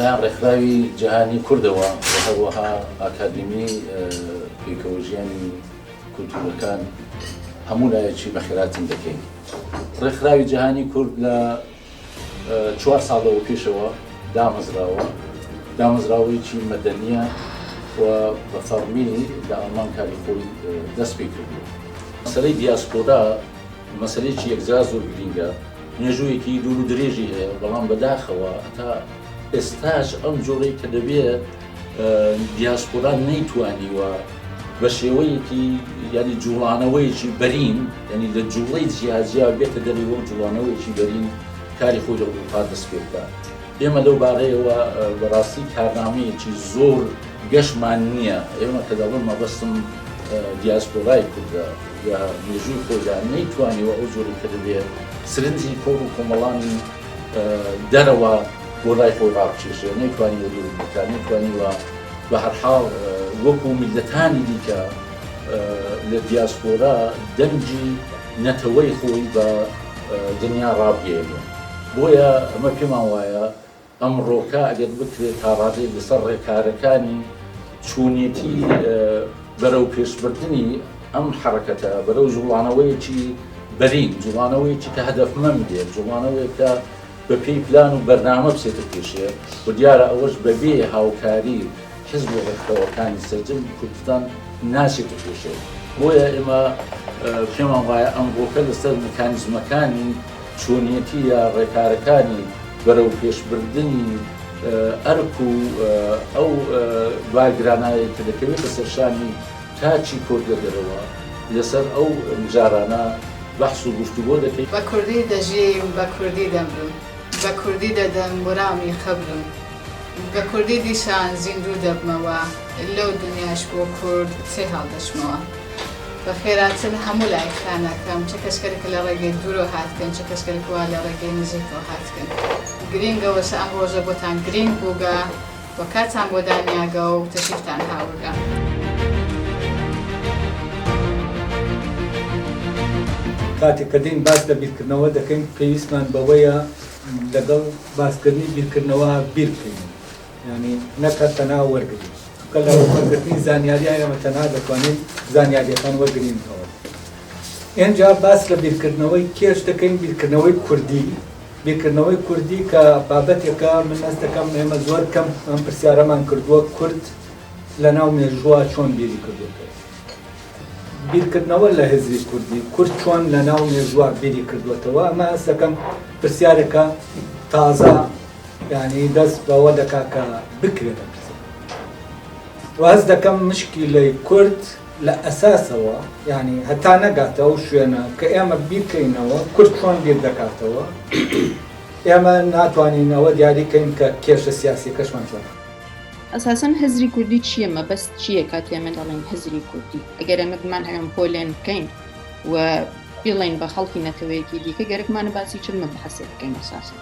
لەلایەن ڕێکخراوی جیهانی کوردەوە و هەروەها ئاکادیمی پێکەوەژیانی کولتوورەکان هەموو لایەکی بەخێراتن دەکەین. ڕێکخراوی جیهانی کورد لە چوار ساڵەوە پێشەوە دامەزراوە، دامەزراوەیەکی مەدەنییە و بە فەڕمی لە ئەڵمان کاری خۆی دەست پێ کردووە. مەسەلەی دیاسپۆرا مەسەلەیەکی یەکجار زۆر گرینگە، مێژوویەکی دوور و درێژی هەیە، بەڵام بەداخەوە هەتا ئێستاش ئەم جۆرەی کە دەبێ دیاسپۆرا نەیتوانیوە بە شێوەیەکی یانی جوڵانەوەیەکی بەرین یانی لە جوڵەی جیاجیا بێتە دەرەوە و جوڵانەوەیەکی بەرین کاری خۆی لە ئەوروپا دەست پێ بکات. ئێمە لەو بارەیەوە بەڕاستی کارنامەیەکی زۆر گەشمان نییە. ئێمە کە دەڵێم مەبەستم دیاسپۆرای کوردە لە مێژووی خۆیدا نەیتوانیوە ئەو جۆرەی کە دەبێ سرنجی کۆڕ و کۆمەڵانی دەرەوە بۆ لای خۆی ڕابکێشێ، نەیتوانیوە دروست بکات، نەیتوانیوە بە هەرحاڵ وەکو میللەتانی دیکە لە دیاسپۆرا دەنگی نەتەوەی خۆی بە دنیا ڕابگەیەنێ. بۆیە ئەمە پێمان وایە ئەمڕۆکە ئەگەر بکرێت تا ڕادەیەک لەسەر ڕێکارەکانی چۆنیەتی بەرەو پێشبردنی ئەم حەڕەکەتە بەرەو جوڵانەوەیەکی بەرین، جوڵانەوەیەکی کە هەدەفمەند بێت، جوڵانەوەیەک کە بە پێی پلان و بەرنامە بچێتە پێشێ و دیارە ئەوەش بە بێ هاوکاری حزب و ڕێکخراوەکانی سەرجەمی کوردستان ناچێتە پێشێ. بۆیە ئێمە پێمان وایە ئەمڕۆکە لەسەر مکانیزمەکانی چۆنیەتی یا ڕێکارەکانی بەرەو پێشبردنی ئەرک و ئەو بارگرانایەی کە دەکەوێتە سەر شانی تاکی کورد لە دەرەوە لەسەر ئەو مژارانە بەحس و گفتوگۆ دەکەین. بە کوردی دەژیم، بە کوردی دەمرم. بە کوردی دەدەم ورامی قەبرم. بە کوردی دیسان زیندوو دەبمەوە. لەو دنیاش بۆ کورد تێ هەڵدەچمەوە. بە خێراتر هەموو لایەکتان ئەکەم، چ کەسگەلێک کە لە ڕێگەی دوورەوە هاتگەن، چ کەسگەلێک وا لە ڕێگەی نزیکەوە هاتگەن. گرینگە وەسە ئەم ڕۆژە بۆتان گرینگ بووگە و کاتان بۆ دانیاگە و تەشریفتان هاورگە. کاتێک کە دێین باس لە بیرکردنەوە دەکەین پێویستمان بەوەیە لەگەڵ باسکردنی بیرکردنەوە بیر بکەینەوە یانی نەک هەر تەنها وەرگرین چونکە لە وەرگرتنی زانیاری ئێمە تەنها دەتوانین زانیاریەکان وەرگرینەوە ئینجا باس لە بیرکردنەوەی کێش دەکەین بیرکردنەوەی کوردی بیرکردنەوەی کوردی کە بابەتێکە من هەست دەکەم ئێمە زۆر کەم ئەم پرسیارەمان کردووە کورد لە ناو مێژووە چۆن بیری کردوێتەوە بیرکردنەوە لە هزری کوردی کورد چۆن لە ناو مێژووە بیری کردوێتەوە ئەمە هەست دەکەم پرسیارێکە تازە یانی دەست بەوە دەکا کە بکرێتە پرسیار و هەست دەکەم مشکیلەی کورد لە ئەساسەوە یانی هەتا نەگاتە ئەو شوێنە کە ئێمە بیرکەینەوە کورد چۆن بیر دەکاتەوە ئێمە ناتوانین ئەوە دیاری کەین کە کێشە سیاسیەکەشمان چۆن. ئەساسەن هزری کوردی چییە؟ مەبەست چییە کاتێ ئێمە دەڵێین هزری کوردی؟ ئەگەر ئێمە بمانهەوێ پۆلێن بکەین و بیڵێین بە خەڵکی نەتەوەیەکی دیکە گەرەکمانە باسی چ مەبحەسێک بکەین ئەساسەن؟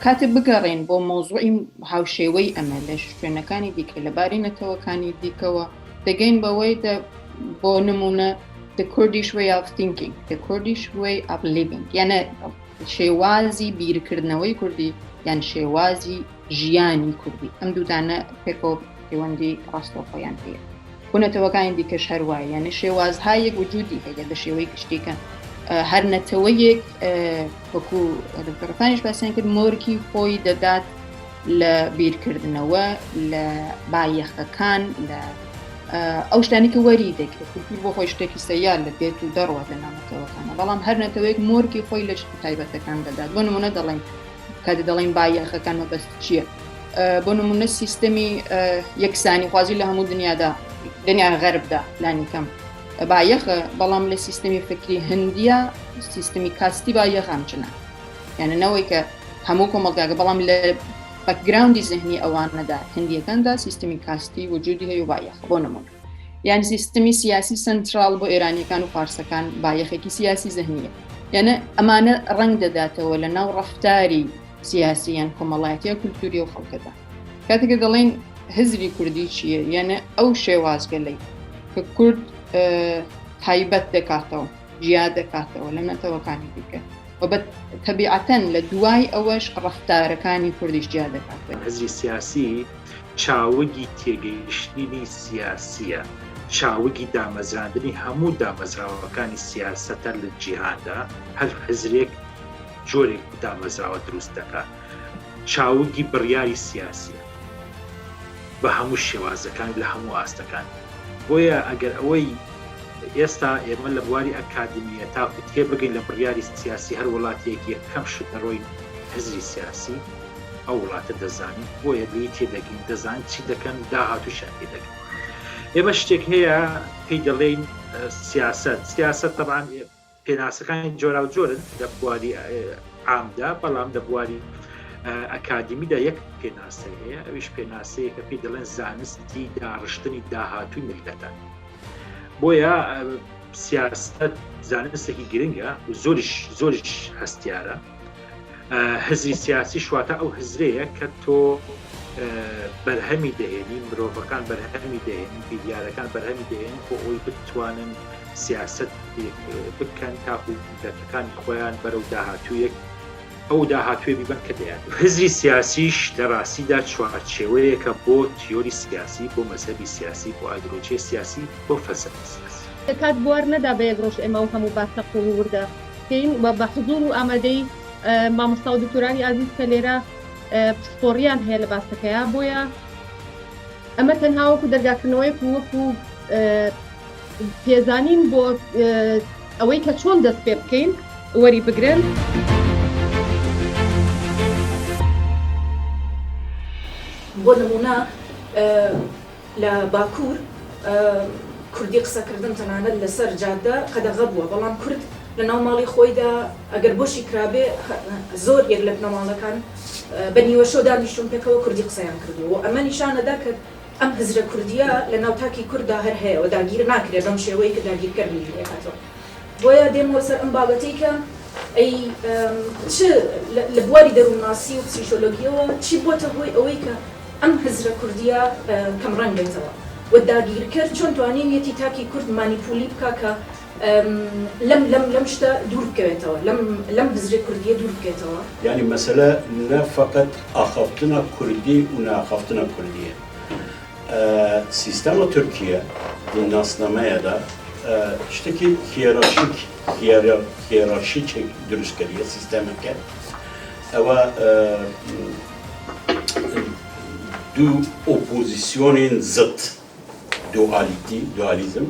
کاتێ بگەڕێین بۆ مەوزوعی هاوشێوەی ئەمە لە شوێنەکانی دیکە لە باری نەتەوەکانی دیکەوە دەگەین بەوەی بۆ نمونە the Kurdish way of thinking the Kurdish way of living یانە شێوازی بیرکردنەوەی کوردی یان شێوازی ژیانی کوردی ئەم دوودانە پێکەوە پەیوەندی ڕاستەوخۆیان هەیە بۆ نەتەوەکانی دیکەش هەر وایە یعنی شێوازهایەک وجودی هەیە بە شێوەی گشتیکە هەر نەتەوەیەک وەکو دکتۆرەکانیش باسیان کرد مۆرکی خۆی دەدات لە بیرکردنەوە لە بایەخەکان لە ئەو شتانی کە وەری دەگرێت کولتور بۆ خۆی شتێکی سەیار لە دێت و دەڕوات لە ناونەتەوەکانە بەڵام هەر نەتەوەیەک مۆرکی خۆی لە شتە تایبەتەکان دەدات بۆ نمونە دەڵێن کاتێ دەڵێن بایەخەکان مەبەست چییە بۆ نمونە سیستەمی یەکسانی خوازی لە هەموو دنیادا دنیا غەربدا لانی کەم بایەخە بەڵام لە سیستەمی فکری هندیە سیستمی کاستی بایەخام چنە یانە نەوەی کە هەموو کۆمەڵگاگە بەڵام لە background ی زهنی ئەوانەدا هندیەکاندا سیستمی کاستی وجودی هەیە و بایەخ بۆ نمونە یان سیستمی سیاسی سنتراڵ بۆ ئێرانیەکان و فارسەکان بایەخێکی سیاسی زهنیە یانە ئەمانە ڕنگ دەداتەوە لە ناو ڕفتاری سیاسی یان کۆمەڵایەتیە کولتوری و خەڵکەدا کاتێک دەڵێن هزری کوردی چییە یانە ئەو شێوازگەلەی کە کورد تایبەت دەکاتەوە جیا دەکاتەوە لە نەتەوەکانی دیکە. و بە تەبیعەتەن لە دوای ئەوەش ڕەفتارەکانی کوردیش جیا دەکاتەوە. هزری سیاسی چاوگی تێگەیشتنی سیاسییە، چاوگی دامەزراندنی هەموو دامەزراوەکانی سیاسەتە لە جیهاندا، هەر هزرێک جۆرێک دامەزراوە دروست دەکات، چاوگی بڕیاری سیاسییە بە هەموو شێوازەکان و لە هەموو ئاستەکان. بۆیە ئەگەر ئەوەی ئێستا ئێمە لە بواری ئەکادیمیە تاکو تێبگەین لە بڕیاری سیاسی هەر وڵاتێک یەکەم شت دەڕۆین هزری سیاسی ئەو وڵاتە دەزانین بۆیە لێی تێدەگەین دەزانین چی دەکەن داهاتووشیان تێدەگەین. ئێمە شتێک هەیە پێی دەڵێین سیاسەت، سیاسەت تەبعەن پێناسەکانی جۆراوجۆرن لە بواری عامدا، بەڵام لە بواری ئەکادیمیدا یەک پێناسەی هەیە، ئەویش پێناسەیە کە پێی دەڵێن زانستی داڕشتنی داهاتووی میللەتان. بۆیە سیاست زانستێکی گرنگە و زۆریش زۆریش هەستیارە. هزری سیاسی شواتە ئەو هزرەیە کە تۆ بەرهەمی دەهێنی مرۆڤەکان بەرهەمی دەهێنن بیریارەکان بەرهەمی دەهێنن بۆ ئەوەی بتوانن سیاسەت بکەن تاکو میللەتەکانی خۆیان بەرەو داهاتوویەک ئەو داهاتوویە بیبەن کە دەیان. هزری سیاسیش لە ڕاستیدا چوارچێوەیەکە بۆ تیۆری سیاسی، بۆ مەزهەبی سیاسی، بۆ ئایدۆلۆژیای سیاسی، بۆ فەلسەفەی سیاسی. کات بوار نەدا بە یەک ڕۆژ ئێمە ئەو هەموو باسە قووڵ و وردە بکەین و بە حزوور و ئامادەی مامۆستا و دکتۆرانی ئازیز کە لێرە پسپۆڕیان هەیە لە باسەکەیا بۆیە ئەمە تەنها وەکو دەرگاکردنەوەیەک و وەکو پێزانین بۆ ئەوەی کە چۆن دەست پێ بکەین وەری بگرن. بۆ نموونە لە باکوور کوردی قسەکردن تەنانەت لەسەر جادە قەدەغە بووە، بەڵام کورد لە ناو ماڵی خۆیدا ئەگەر بۆشی کرابێ زۆر یەک لە بنەماڵەکان بە نیوەشەو دانیشتوون پێکەوە کوردی قسەیان کردووە و ئەمە نیشان ئەدا کە ئەم هزرە کوردییە لە ناو تاکی کورددا هەر هەیە و داگیر ناکرێ بەم شێوەی کە داگیرکەر بیری لێکاتەوە. بۆیە دێمەوە سەر ئەم بابەتەی کە ئەی چ لە بواری دەروونناسی و پسیشۆلۆگییەوە چی بۆتە هۆی ئەوەی کە ئەم هزرە کوردییە کەمڕەنگ بێتەوە و داگیرکەر چۆن توانیویەتی تاکی کورد مانیپولی بکا کە لەم لەم لەم شتە دوور بکەوێتەوە، لەم لەم هزرە کوردییە دوور بکێتەوە؟ یانی مەسەلە نە فەقەت ئاخافتنا کوردی و نەئاخافتنا کوردیە. سیستەما تورکیە di nasnameya de tiştekî hiyerarşîk hiyerarşîkek dirust kiriye sîstemeke ewe du opozîsyonên zit dualîtî dualîzm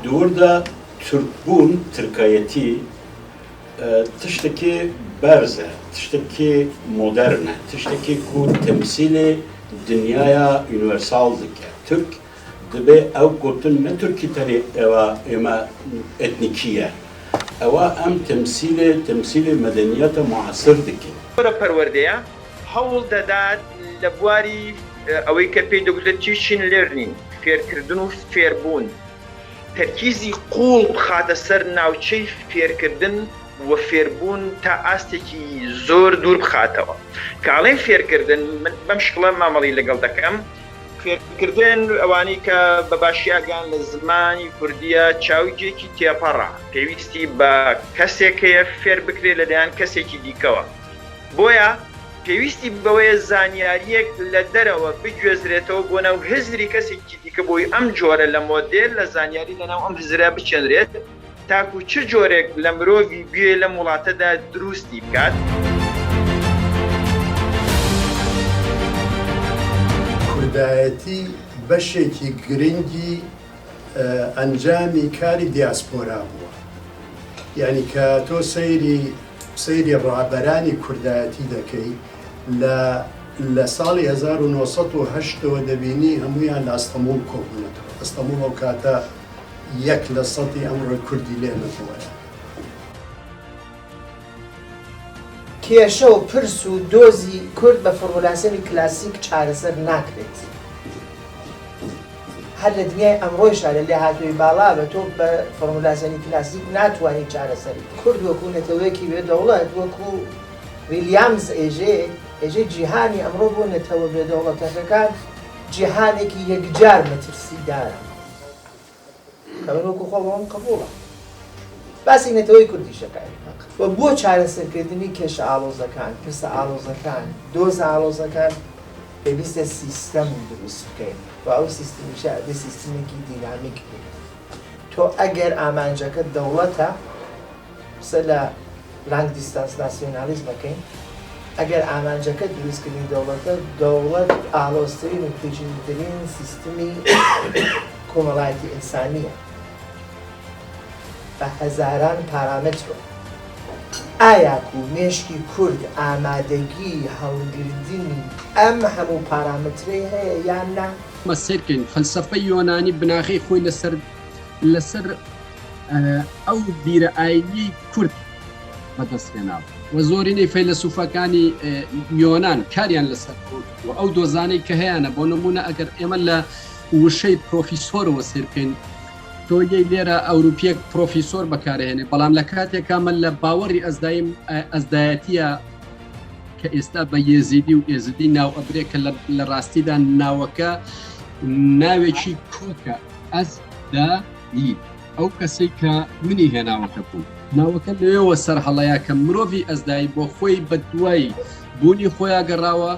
Di wir de Tirkbûn, Tirkayetî tiştekî berz e, tiştekî modern e, tiştekî ku temsîlê dinyaya universal dike. Tirk dibe ew gotin ne Tirkî tenê ewa ême etnîkî ye. Ewa em temsîlê temsîlê medeniyeta muasir dikin. جۆرە پەروەردەیە هەوڵ دەدات لە بواری ئەوەی کە پێی دەگوترێت Teaching Learning، فێرکردن و فێربوون، تەرکیزی قووڵ بخاتە سەر ناوچەی فێرکردن و فێربوون تا ئاستێکی زۆر دوور بخاتەوە. کە ئەڵێم فێرکردن، من بەم شکڵە مامەڵەی لەگەڵ دەکەم، فێرکردن ئەوانەی کە بە باشی ئاگایان لە زمانی کوردییە چاوگێکی تێپەڕە، پێویستی بە کەسێک هەیە فێر بکرێت لەلایەن کەسێکی دیکەوە. بۆیە پێویستی بەوەیە زانیارییەک لە دەرەوە بگوێزرێتەوە بۆ ناو هزری کەسێکی دیکە بۆی ئەم جۆرە لە مۆدێل لە زانیاری لە ناو ئەم هزرە بچێنرێت تاکو چ جۆرێک لە مرۆڤی بوێ لەم وڵاتەدا دروستی بکات. کوردایەتی بەشێکی گرنگی ئەنجامی کاری دیاسپۆرا بووە. یانی کە تۆ سەیری سەیری ڕابەرانی کوردایەتی دەکەی لە لە ساڵی 1970 ەوە دەبینی هەموویان لە ئەستەموڵ کۆبوونەتەوە. ئەستەموڵ ئەو کاتە یەک لە سەدی ئەمڕۆی کوردی لێ نەبووە. کێشە و پرس و دۆزی کورد بە فۆرمولاسیۆنی کلاسیک چارەسەر ناکرێت. هەر لە دنیای ئەمڕۆیشا لە لێهاتوویی باڵا بە تۆ بە فۆرمولاسیۆنی کلاسیک ناتوانی چارەسەری بکەی. کورد وەکوو نەتەوەیەکی بێ دەوڵەت، وەکوو ویلیامز ئێژێ، ئێژێ جیهانی ئەمڕۆ بۆ نەتەوە بێ دەوڵەتەکەکان جیهانێکی یەکجار مەترسیدارە. کە من وەکوو خۆم ئەوەم قبووڵە. باسی نەتەوەی کوردیش دەکا ئیتفاق. و بۆ چارەسەرکردنی کێشە ئاڵۆزەکان، پرسە ئاڵۆزەکان، دۆزە ئاڵۆزەکان پێویستە سیستەم دروست بکەین و ئەو سیستمیشە ئەبێ سیستمێکی دینامیک بێ. تۆ ئەگەر ئامانجەکەت دەوڵەتە، قسە لە لانگ دیستانس ناسیۆنالیزم ئەکەین، ئەگەر ئامانجەکەت دروستکردنی دەوڵەتە، دەوڵەت ئاڵۆزترین و پێچیدەترین سیستمی کۆمەڵایەتی ئینسانییە بە هەزاران پارامەترەوە. ئایا کو مێشکی کورد ئامادەگی هەڵگردنی ئەم هەموو پارامەترەی هەیە یان نا؟ ئێمە سەیرکەین فەلسەفەی یۆنانی بناغەی خۆی لەسەر لەسەر ئەو بیرە ئاینیەی کورد بەدەست هێنا و زۆرینەی فەیلەسوفەکانی یۆناان کاریان لەسەر و ئەو دۆزانەی کە هەیەە بۆ نمونە ئەگەر ئێمە لە وشەی پرۆفیسۆرەوە سێر بکەین تۆ یەی لێرە ئەوروپیەک پرۆفیسۆر بەکارهێنێ بەڵام لە کاتێکا من لە باوەڕی ئەزدایم ئەزدایەتیە کە ئێستا بە یێزیدی و ئێزدی ناو ئەبرێ کە لە ڕاستیدا ناوەکە ناوێکی کۆکە ئەز دا ی ئەو کەسەی کە منی هێناوەتە بوون ناوەکە لەوێوە سەر هەڵەیە کە مرۆڤی ئەزدایی بۆ خۆی بە دوای بوونی خۆیان گەڕاوە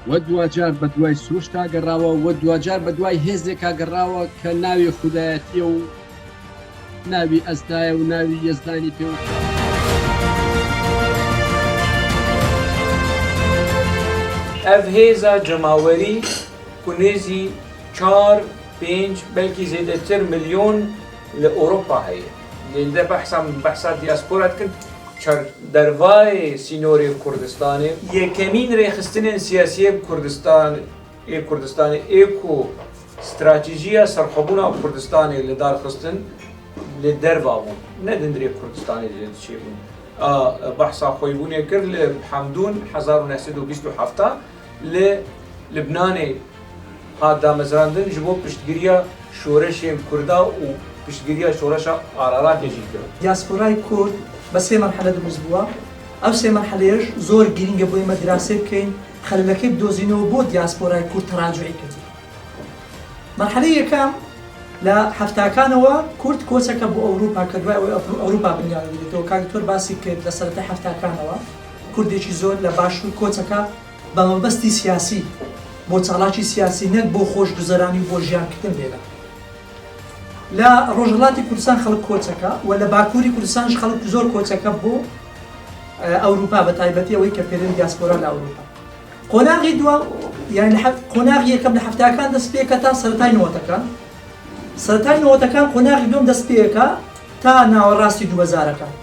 و دواجار بە دوای سروشتا گەڕاوە و دواجار بە دوای هێزێکا گەڕاوە کە ناوی خودایەتیە و ناوی ئەزدایە و ناوی یەزدانی پێ وتراوە. ئەڤ هێزا جەماوەری ku nêzî çar، pênc belkî zêdetir milyon li Ewropa heye. Lê li der behsa min behsa diaspora dikin çar dervayê sînorê Kurdistanê. Yekemîn rêxistinên siyasî yê Kurdistan ê Kurdistanê ê ku stratejiya serxwebûna Kurdistanê li dar xistin li derva bûn. Ne di ndirê Kurdistanê de çêbûn. A behsa xweybûnê kir li Hemdûn 1927 li Libnanê hat damezrandin ji bo piştgiriya şoreşên Kurda û piştgiriya şoreşa Araratê jî kir. دیاسپۆرای کورد بە سێ مەرحەلە دروست بووە، ئەو سێ مەرحەلەیەش زۆر گرینگە بۆ ئێمە دیراسەی بکەین، خەلەلەکەی بدۆزینەوە بۆ دیاسپۆرای کورد تەراجوعی کردووە. مەرحەلەی یەکەم لە حەفتاکانەوە کورد کۆچەکە بۆ ئەوروپا کە دوای ئەوەی ئەوروپا بنیاد دەنرێتەوە، کاک دکتۆر باسی کرد لە سەرەتای حەفتاکانەوە کوردێکی زۆر لە باشوور کۆچەکە بە مەبەستی سیاسی، بۆ چالاکی سیاسی نەک بۆ خۆشگوزەرانی و بۆ ژیانکردن لێرە. لە ڕۆژهەڵاتی کوردستان خەڵک کۆچەکە و لە باکووری کوردستانیش خەڵک زۆر کۆچەکە بۆ ئەوروپا بە تایبەتی ئەوەی کە پێرێن دیاسپۆرا لە ئەوروپا. قۆناغی دووە یانی لە قۆناغی یەکەم لە حەفتاکان دەست پێکە تا سەرەتای نەوەتەکان. سەرەتای نەوەتەکان قۆناغی دووەم دەست پێکە تا ناوەڕاستی دووهەزارەکان.